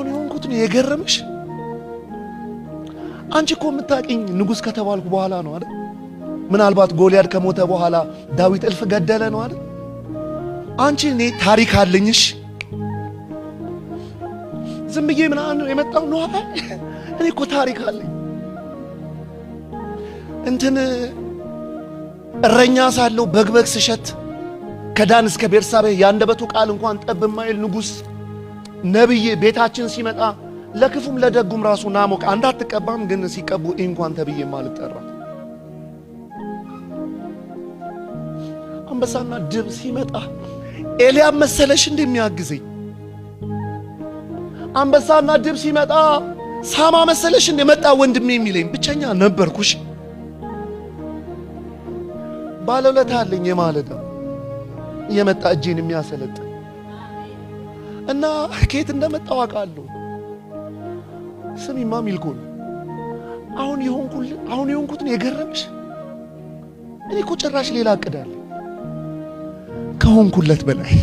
አሁን የሆንኩት ነው የገረመሽ? አንቺ እኮ የምታውቂኝ ንጉሥ ከተባልኩ በኋላ ነው አይደል? ምናልባት ጎልያድ ከሞተ በኋላ ዳዊት እልፍ ገደለ ነው አይደል? አንቺ እኔ ታሪክ አለኝሽ። ዝም ብዬ ምናምን ነው የመጣው ነው አይደል? እኔ እኮ ታሪክ አለኝ። እንትን እረኛ ሳለሁ በግ ስሸት ከዳን እስከ ቤርሳቤ የአንደበቱ ቃል እንኳን ጠብ የማይል ንጉሥ ነብይ ቤታችን ሲመጣ ለክፉም ለደጉም ራሱ ናሞቅ አንዳትቀባም ግን ሲቀቡ እንኳን ተብዬ ማልጠራ አንበሳና ድብ ሲመጣ ኤልያብ መሰለሽ እንደሚያግዘኝ አንበሳና ድብ ሲመጣ ሳማ መሰለሽ እንደመጣ ወንድሜ የሚለኝ ብቸኛ ነበርኩሽ። ባለውለታ አለኝ የማለዳ እየመጣ እጄን የሚያሰለጥን እና ከየት እንደመጣው አውቃለሁ። ስሚማ ሚልኮን አሁን የሆንኩትን የገረምሽ? እኔ እኮ ጭራሽ ሌላ እቅድ አለኝ ከሆንኩለት በላይ።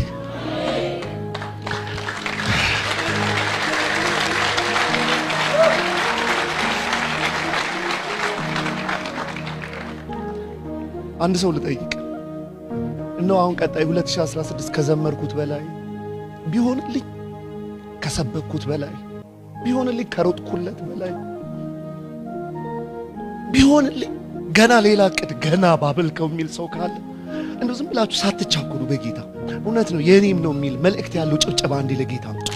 አንድ ሰው ልጠይቅ እነሆ አሁን ቀጣይ 2016 ከዘመርኩት በላይ ቢሆንልኝ፣ ከሰበኩት በላይ ቢሆንልኝ፣ ከሮጥኩለት በላይ ቢሆንልኝ፣ ገና ሌላ እቅድ ገና ባበልከው የሚል ሰው ካለ እንደው ዝም ብላችሁ ሳትቻኮሉ በጌታ እውነት ነው የኔም ነው የሚል መልእክት ያለው ጭብጨባ እንዲህ ለጌታ አምጡ።